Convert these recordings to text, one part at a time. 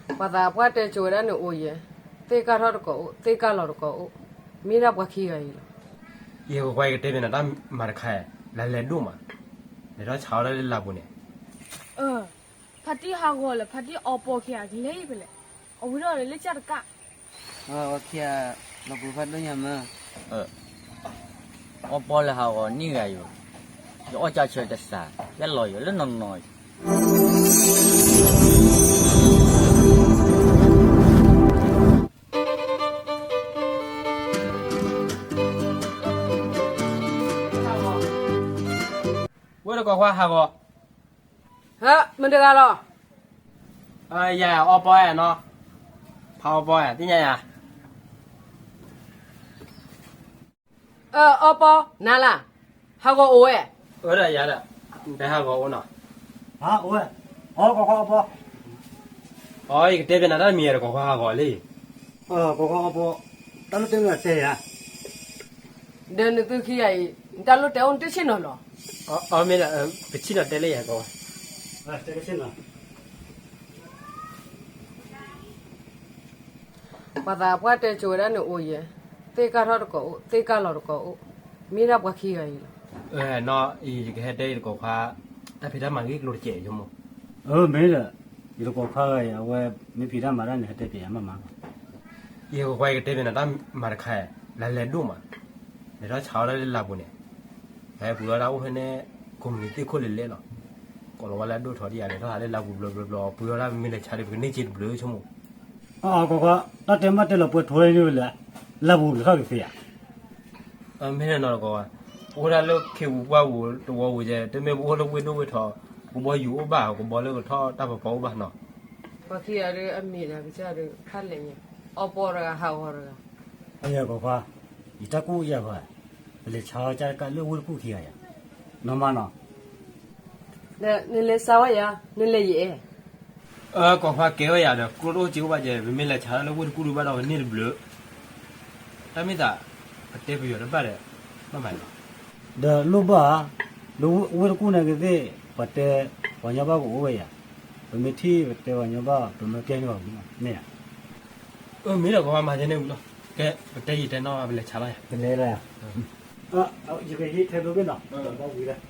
ပှၤသးပှၢ်တဲကၠိဝဲဒၣ်န့ၣ်အိၣ်ယဲ, သ့ၣ်ကၢ်ထီၣ်တကိးအိၣ်, သ့ၣ်ကၢ်လီၤတကိးအိၣ်, မ့ၢ်ဒၣ်ပှၤခံဂၤအံၤလီၤ. ယဲကကွၢ်ယကတဲဘၣ်နၤတၢ်မၤတခါ, လၢလဲၤဒိၣ်မး, လဲၤထီၣ်ဆါအီၣ်တၢ်လၢလါပူၤန့ၣ်. ဖါတံၢ်ဟးဂီၤလၢဖါတံၢ်အီပီခံဂၤကလဲၤဖဲလဲၣ်, အဝံထီၣ်လၢလၢကၢ်တကၢ်. အဝဲခံဂၤ လီၤပှ့ၤဖးဒိၣ်ညါမ့ၢ် အီပီလၢဟးဂီၤန့ၢ်ဂၤယိၤ, ယအီၣ်ကၢ်ဆၢတစး, ယလီၤယိၤလၢနီၢ်နီၢ်အံၤ. ဝဲတကိးခွါဟးဂီၤ, မတဂၤလီၤ. ယၤအီပီနီၤ, ဖးအီပီသ့ၣ်ညါယၤ. အီပီ, နၤလၢ, ဟးဂီၤအိၣ်ဝဲ. အၢဒီးယၤဒီး, နတဲဟးဂီၤအိၣ်နီၤ. ဟးအိၣ်ဝဲ, အီကိးခွါအီပီ. အီ ယကတဲဘၣ်နၤတၢ်မံၤယၤတကိးခွါဟးဂီၤလံ. ကိးခွါအီပီ, တၢ်လိၣ်တဲမ့ၢ်တဲယၤ. ဒီးနသုခံဂၤအံၤ, နတၢ်လိၣ်တဲအိၣ်နတဆ့ၣ်နီၤလီၤ. အီမ့ၢ်ဒီး, ပဆ့ၣ်နီၤတဲလၢယၤကိး, တဲဆ့ၣ်နီၤ. ပှၤသးပှၢ်တဲကၠိဝဲဒၣ်န့ၣ်အိၣ်ယဲ, သ့ၣ်ကၢ်ထီၣ်တကိးအိၣ်, သ့ၣ်ကၢ်လီၤတကိးအိၣ်, မ့ၢ်ဒၣ်ပှၤခံဂၤအံၤလီၤ. နီၤအံၤ ယကဟဲတဲယတကိးခွါ, တၢ်ဖံးတၢ်မၤဂ့ၢ်ကျိၤတကဲးယမိၢ်. အၢမ့ၢ်ဒီး, ယတကိးခွါဂၤအံၤ အဝဲမ့ၢ်ဖံးတၢ်မၤတၢ်န့ၣ် ဟဲတဲပျဲယၤမးမး. ယကကွၢ်ယကတဲဘၣ်နၤတၢ်မၤတခါ, လၢလဲၤဒိၣ်မး, လဲၤထီၣ်ဆါအီၣ်တၢ်လၢလါပူၤန့ၣ်. ဟဲပှ့ၤအီၣ်ဒၣ်အိၣ်ဖဲန့ၣ်, ကိးမုၢ်နံၤသ့ၣ်ခိၣ်လဲၤလဲၤလီၤ. ကိးလီၤဝဲလၢအဒိၣ်ထီၣ်ဒ်ယၤ လဲၤထီၣ်ဟးလၢလါပူၤဘျီဘျီဘျီ ပှ့ၤအီၣ်ဒၣ်မ့ၢ်လဲၤဆါဒီး ပကန့ၢ်စ့တဘျုးဆိကမိၣ်. အကိးခွါ, တၢ်တဲမ့ၢ်တဲလီၤပှဲၤထိးလၢန့ၣ်ဝဲလဲၣ်, လါပူၤလဲၤထီၣ်ကသ့ဧါ. မ့ၢ်နီၤတကိး, ပအိၣ်ဒၣ်လၢခ့ပူၤပှၢ်ပူၤတဝီပူၤကဲ, တမ့ၢ်ပအိၣ်လၢဝ့ၢ်ဒိၣ်ဝ့ၢ်ထီ, ကဘီယူၤအိၣ်ဘၣ် ကဘီလၢကထီၣ်တၢ်ဖီဖီအိၣ်ဘၣ်နီၤ. ပှၤခံဂၤဒီးအမံၤဒီးကစၢ်ဒီးဖးလဲၣ်ညါ, အီပီတဂၤ ဟးဂီၤတဂၤ. အယၤကိးခွါ, ယတၢ်ကူၣ်ယၤဘၣ်, ပလဲၤဆါအီၣ်ကၢ်တကၢ်လၢဝ့ၢ်တကူၣ်ခံဂၤယၤ, နီၢ်မးနီၤ. နလဲၤစါဝဲယၤ, နလဲၤယအဲၣ်. ကိးခွါကဲဝဲယၤဒီး ကျိတအိၣ်စ့အိၣ်ဘၣ်ကဲ, ပမ့ၢ်လဲၤဆါလၢဝ့ၢ်တကူၣ်ဒုးဘၣ်ဒီး ပန့ၢ်တဘျုး. တၢ်မ့ၢ်သး, ပတဲပယီၤတဘၣ်ဒီး, ဘၣ်မးလီၤ. ဒီးလိၣ်ဘၣ်ဧါ, လၢဝ့ၢ်တကူၣ်န့ၣ်ကသ့ၣ်, ပတဲပှၤညီဘၣ်ကအိၣ်ဝဲယၤ, ပမ့ၢ်ထံၣ်ပတဲပှၤညီဘၣ် ပမ့ၢ်ကဲန့ၢ်ဘၣ်န့ၣ်ဧါ. အၢ မ့ၢ်ဒီးကိးခွါမၤကဲန့ၣ်ဝံၤလီၤ. ကဲ ပတဲယတဲနီၤ ပလဲၤဆါလီၤယၤ. ပလဲၤလီၤယၤ. ယကဟံးထဲသိးဘ့ၣ်နီၤ, ဘၣ်ဝံၤလၢ ဖါတံၢ်ဟးဂီၤလၢ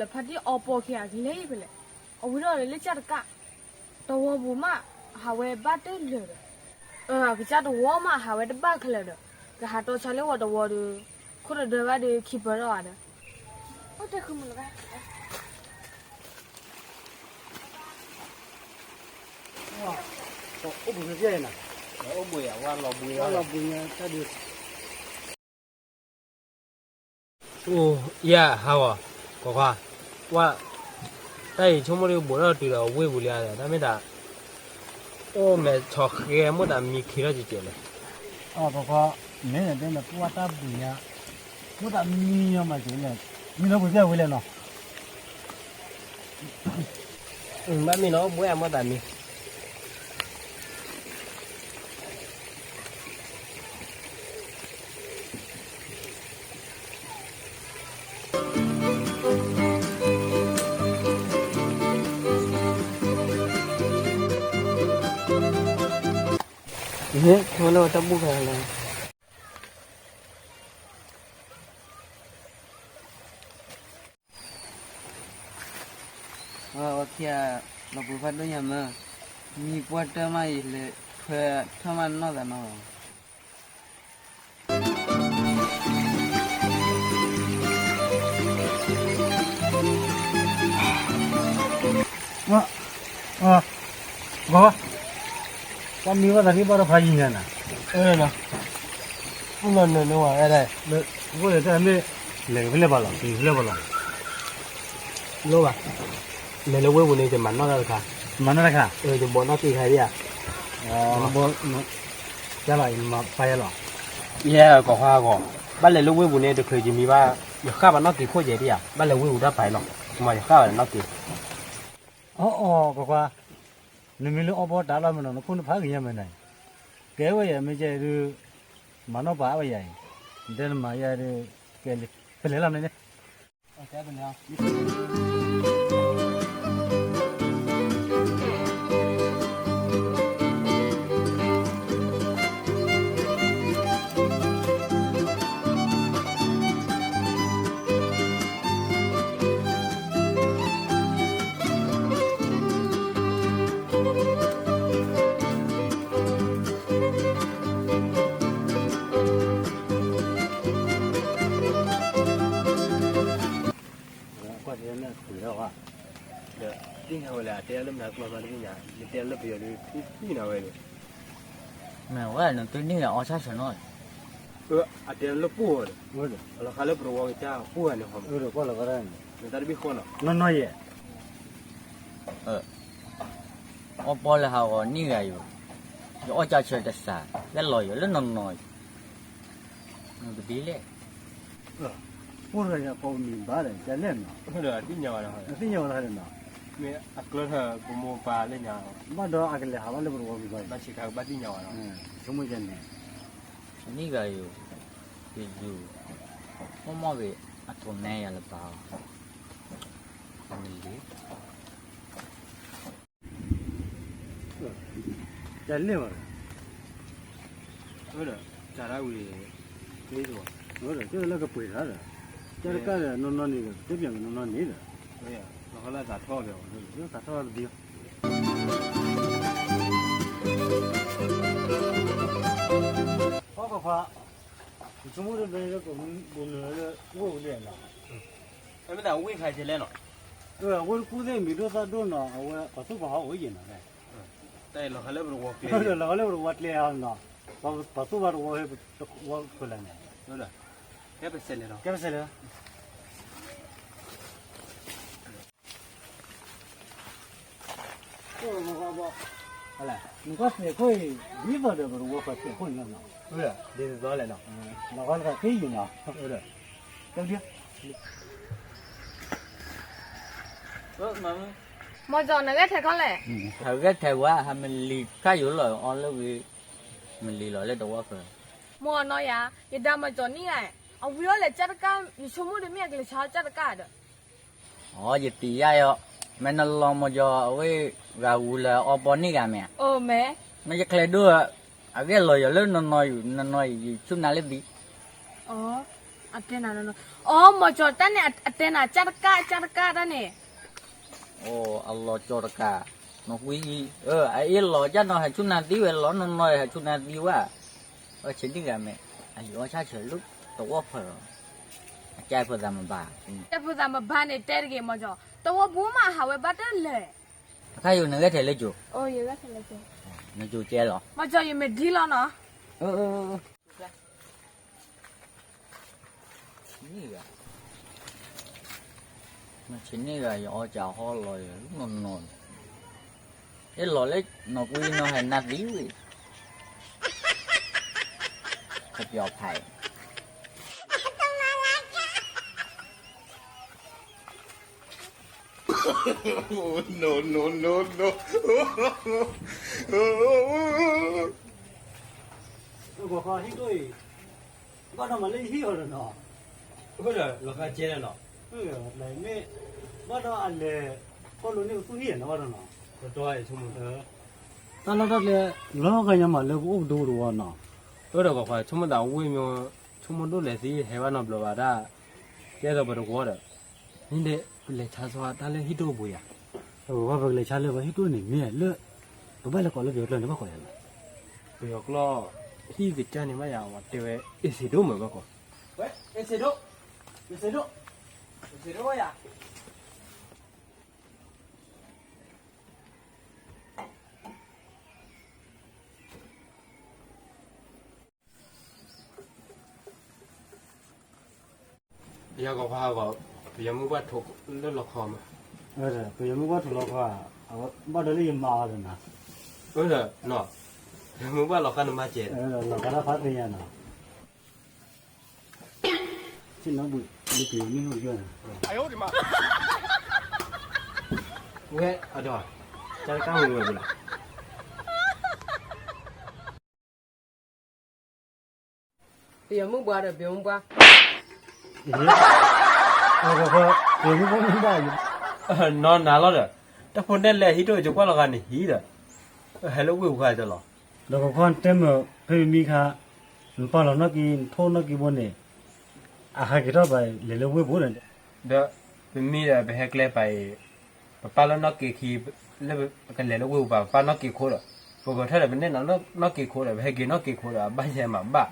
ဖါတံၢ်အီပီခံဂၤကလဲၤဖဲလဲၣ်, အဝံထီၣ်လၢလၢကၢ်တကၢ်, တဝီပူၤမး ဟးဝဲဘၣ်တလၢာ်ဒီး, ကစၢ်တဝီမးဟးဝဲတဘၣ်ခဲလၢာ်ဒီး, ကဟးတီဆါလၢဝီၤတဝီဒီး, ခိၣ်တဒၢဘၣ်ဒီးခံပၢထီၣ်ဘၣ်ဒီး, အိၣ်တဲဃုမုၢ်လၢ်ဘၣ် အိၣ်ဘှံးကဲနၤ, အိၣ်ဘှံးယၤ ဝါလီၤဘှံးလီၤဘှံးညါတၢ်ဒုး. အိၣ်ယၤဟးဂီၤ, ကိးခွါ, ဝါ, တၢ်အံၤဆိကမိၣ်ဒ်ဘိးထီၣ်တုၤဒီးဝ့ၢ်ပူၤလံဧါ, တၢ်မ့ၢ်တၢ်, အိၣ်မဲာ်ဆီၣ်ဃဲမိၣ်သးမံခံထီၣ်ကဲကဲလဲၣ်. အကိးခွါ, မ့ၢ်န့ၣ်တဲနၤပှၢ်တၢ်ဘှံးညါ, မိၣ်သးမံညီမးကဲလဲၣ်, မံလီၤပှ့ၤသ့ၣ်ဝဲလဲၣ်နီၤ. ဘၣ်မ့ၢ်နီၤ ဘှဲအမိၣ်သးမံ ဟဲ, ထီၣ်လၢတၢ်ဘူၣ်ခါလီၤ. အဝဲခံဂၤ လီၤပှ့ၤဖးဒိၣ်ညါမ့ၢ်, မံပှၢ်တၢၢ်မးအံၤလဲၤထွဲထီၣ်မးနီၢ်သးနီၢ်လီၤ. ဂီၤ, ပှၤမံဝဲသးဒ်ဘၣ်ဒီးဖးယံၤညါနၤ, အၢ, ပူၤလီၤနၢၤနၢၤဝဲဒၣ်, အဃိန့ၣ်တၢ်မ့ၢ်, လဲၤကဖဲလဲၣ်ဘၣ်လီၤ ကဖဲလဲၣ်ဘၣ်လီၤ, လိၣ်ဘၣ်. လဲၤလၢဝ့ၢ်ပူၤန့ၣ် ယမၤနီၣ်တၢ်တခါ, မၤနီၣ်တၢ်တခါ, ယဘိးနီၣ်က့ၤခါဒံးဧါ, ယၤလီၤ ယမၤပာ်ယၤလီၤ, ယဲကီၢ်ခွါဂီၤ, ဘၣ်လဲၤလၢဝ့ၢ်ပူၤန့ၣ် တချုးယမံၤဘၣ်, ယဃၣ်ဘၣ်နီၣ်က့ၤခိၣ်ယဲဒံးဧါ, ဘၣ်လဲၤဝ့ၢ်ပူၤတၢ်ပာ်လီၤ, မ့ၢ်ယဃၣ်ဘၣ်နီၣ်က့ၤ, အီၣ်အီၣ် ကီၢ်ခွါ, နမ့ၢ်လၢအီဘီတၢ်လီၤမ့ၢ်နီၤ နခိၣ်နဖးဂ့ၤညါမ့ၢ်နၤ, ကဲဝဲယၤမ့ၢ်ကဲဒုး, မၤနီၣ်ပာ်ဝဲယၤအံၤ, နတဲနမၤယၤဒုး, ကဲလံ, ပလဲၤလီၤမ့ၢ်န့ၣ် ကွၢ်တဲလၢအကွံာ်ထီၣ်ဝဲ, ဒီးသ့ၣ်ညါဝဲလၢအတဲလၢမနုၤကျိာ်မးတသ့ၣ်ညါ, နတဲလၢပယီၤဒုးသ့ၣ်ညါဝဲလံ, မ့ၢ်ဝဲနသုန့ၢ်အီၣ်ဆၣ်ဆၢနီၤ, အတဲလၢပှိၢ်ဝဲဒီး, လီၤခါလၢပတဝီကစၢ်ပှိၢ်ဂၤန့ၣ်ဟီ, နတၢ်တဘ့ၣ်ဃီနီၤ, နီၢ်နီၢ်ယဲ အီၣ်ပီလၢဟးဂီၤန့ၢ်ဂၤယိၤ, ယအီၣ်ကၢ်ဆၢတစး, ကဲလီၤယိၤလၢနီၢ်နီၢ်ယိၤ, နကဒ်လဲၣ်, ပှိၢ်တဂၤယၤကိးမံၤဘၣ်ဒီး ကလဲၣ်နီၤ, သ့ၣ်ညါဝဲဒၣ်နီၤ, မ့ၢ်အကျၢၢ်ထၢၣ်ပမိၢ်ပၢ်လၢညါ, ဘၣ်ဒီးအကလဲၤဟးဘၣ်လၢပတဝီပူၤဘၣ်, ဘၣ်ဆ့ကၤကဘၣ်သ့ၣ်ညါဝဲနီၤ, ဆိကမိၣ်ယဲန့ၣ်, န့ၢ်ဂၤယိၤ, ယယူၤ, မီၢ်မီၢ်ဂ့ၤ, အထိးနဲယၤလၢပၢ်အီၤ, မ့ၢ်လံ ကလဲၣ်ဘၣ်ဒီး, ဒီး, ကၢ်ဒၣ်ဝံၤ, ဒီး, ကၢ်လၢကပှ့ၤတၢ်ဒီး, ကၢ်တကၢ်ဒီးနီၢ်နီၢ်န့ၣ်ဒီး တပျံၤကနီၢ်နီၢ်န့ၣ်ဒီး, လီၤခီလၢသးထီၣ်ဒီး, သးထီၣ်တဘံၤ, ဟီၣ်ကီၢ်ခွါ, ယဆိကမိၣ်တဘျီလၢပမူပူၤနုာ်လၢဝ့ၢ်ပူၤဒံးနီၤ, မ့ၢ်သးဝ့ၢ်ခါကဲလဲၣ်နီၤ, ဝ့ၢ်တကူၣ်သ့ၣ်မံၤဒိၣ်သၣ်ဒိၣ်နီၤ အဝဲပှၤသူၣ်ပှၤဟီၣ်အိၣ်ယဲၢ်နီၤ, တၢ်အံၤလီၤခီလၢပတဝီကျဲ, လီၤခီလၢပတဝီကျဲအီၤနီၤ, ပှၤသူၣ်ပှၤတဝီ, ဝီဖျိလၢန့ၣ်, ကဲပစဲးလဲၤလီၤ, ကဲပစဲးလဲၤလီၤ. နကွၢ်စဲးခိၣ်အံၤ, ဒ်သိးဒီးပတဝီပှၤစဲးခိၣ်န့ၣ်လီၤနီၤ, ဒ်သိးလဲၣ်နီၤ, လီၤဂီၢ်လၢသးသ့ယံၤနီၤ, ကဲဒ် မီၢ်ကၠီၤ နဂဲၢ်ထဲခီလဲၣ်, ဟးဂဲၢ်ထဲဝဲ ဟးမလံၤခါယိၤလီၤအီၤလၢဂ့ၤ, မလံၤလီၤလၢတဝီဖၢ, မီၢ်နီၢ်ယၤ, ယဒါမီၢ်ကၠီၤန့ၣ်ဂၤ, အဝံၤအီၣ်လဲၤကၢ်တကၢ် ယဆိကမိၣ်ဒီးမ့ၢ်အကလဲၤဆါအီၣ်ကၢ်တကၢ်ဒီး အိ ယတံၤယါအီၤ, မ့ၢ်နလီၤမီၢ်ကၠီၤအဝဲဂၤဂူၤလၢအီပီန့ၢ်ဂၤမ့ၢ်ဧါ, မ့ၢ်ယချဲးဒိၣ်, အဂဲၢ်လီၤယီၤလၢနီၢ်နီၢ်အံၤ, နီၢ်နီၢ်အံၤ ယဆူၣ်နၤလၢသံ, အတဲနၤ, အိ မီၢ်ကၠီၤတၢ်န့ၣ် အတဲနၤ ကၢ်တကၢ် ကၢ်တကၢ်တၢ်န့ၣ်, အိ အလီၤကၠီၤတကး, နီၢ်ကွံအံၤ, အအ့ၣ်လီၤကၢ်နီၤ ဟဲဆူၣ်နၤသံဝဲလီၤ, နီၢ်နီၢ်ဟဲဆူၣ်နၤသံဝဲ အဆံးန့ၢ်ဂၤမ့ၢ်, အဟံးအီၣ်ဆၣ်ဆၢလၢတဝီဖၢလီၤ, အကဲဖိသးမဘါ, ကဲဖိသးမဘါန့ၣ် တဲတဂ့ၤမီၢ်ကၠီၤ, တဝီပူၤမးဟးဝဲဘၣ်တၢ်လဲၣ်, အခါယိၤနဂဲၢ်ထဲလၢကၠိ, နကၠိကဲလီၤ, မီၢ်ကၠီၤ ယမ့ၢ်ဒံလီၤနီၤ, ဆံးန့ၢ်ဂၤ, ဆံးန့ၢ်ဂၤ ယအီၣ်ကၢ်ဟီၣ်လီၤယၤလၢနီၢ်နီၢ်, အ့ၣ်လီၤလၢနီၢ်ကွံနီၤ ဟဲနၤသံဝဲ, ခပျီဖး No, no, no, no. ဂီၤခီဟံၣ်ဒိၣ်အံၤ, ဘၣ်ဒီးမၤလၢဟံၣ်အီၤဒီးနီၤ, လီၤခါကဲလီၤနီၤ, မ့ၢ်, ဘၣ်ဒီးအလဲၤ, ခီၣ်လိၤန့ၣ်ကသူၣ်ဟံၣ်နီၤဘၣ်ဒီးနီၤ, တၢ်လီၢ်တၢ်ကျဲ, လီၤဂာ်ညါမးလၢပအိၣ်ပဒိပတဝီနီၤ, အၢဒီးဂီၤခီ ဆိကမိၣ်သးဝ့ၢ်မ့ၢ်, ဆိကမိၣ်ဒိၣ်လဲၤသံဟဲဘၣ်နီတဘျီဘၣ်ဒၣ်, ကဲသိးပတဝီဒီး, မ့ၢ်ဒ်ပလဲၤဆါဆီတၢ်လၢဟံၣ်ဒိၣ်ပူၤယၤ, ပကလဲၤဆါလၢပဟံၣ်ဒိၣ်န့ၣ်မ့ၢ်လၢ, ပဘၣ်လဲၤကိးလၢပယီၤကျိာ်န့ၣ်ဘၣ်ကိးယၤလီၤ, ပယီၤကျိာ်, ဟံၣ်ကစၢ်န့ၣ်ဘၣ်ယၤ ဝဲတဲဝဲ အ့ၣ်စ့းဒိၣ်မးဘၣ်ကိး, အ့ၣ်စ့းဒိၣ်, အ့ၣ်စ့းဒိၣ်, အ့ၣ်စ့းဒိၣ်ယၤ ယၤဂီၤဖးဂီၤ, ပယီၤမုၢ်ဘၣ်ထိးလၢလီၤခီမး, ပယီၤမုၢ်ဘၣ်ထူးလီၤခီ, ဘၣ်ဒီးလၢယမါအီၤဒီးနၤ, အၢဒီးနီၤ, ပယီၤမုၢ်ဘၣ်လီၤဃာ်နမါစဲး, လီၤဃာ်တၢ်ဖးသ့ၣ်ညါနီၤ, ဆ့ၣ်နီၤဘုၣ်, လၢပယီၤမုၢ်ဟူယီၢ်နၤ, ဝဲအဒီး, တၢ်တကါဝဲဝဲဘၣ်လီၤ. ပယီၤမုၢ်ဘှါဒီးပယီၤမုၢ်ဘှါ, ပယီၤမုၢ်ဘှါမ့ၢ်ဘၣ်, နီၢ်နၤလီၤဒီး, တၢ်ဖိနဲၣ်လဲၤဟံးထီၣ်ယကွၢ်လီၤဂာ်န့ၣ်ဟံးဒီး, ဟဲလၢဝ့ၢ်ပူၤခါတလီၤ. ဒီးကခီတဲမုာ် ဖဲမံမံခါ, နပာ်လီၤနီၣ်က့ၤ နထိၣ်နီၣ်က့ၤဘိန့ၣ်, အဟဲက့ၤထီၣ်ပလဲၤလၢဝ့ၢ်ပူၤန့ၣ်, ဒီးပမံဒီးပဟဲကျဲပာ်အံၤ, ပပာ်လၢနီၣ်က့ၤခံ, လၢကလဲၤလၢဝ့ၢ်ပူၤပာ် ပပာ်နီၣ်က့ၤခိဒီး, ပဂဲၤထီၣ်ဒီးပနဲၣ်နီၣ်နီၣ်က့ၤခိဒီး ပဟဲက့ၤနီၣ်က့ၤခိဒီး အဘၣ်ယဲမးဘၣ်.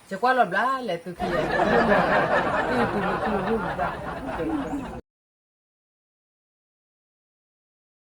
ယကွၢ်လီၤဘျါလဲၤသုခံ, သုသုလၢသုလၢဝ့ၢ်ပူၤဘၣ်,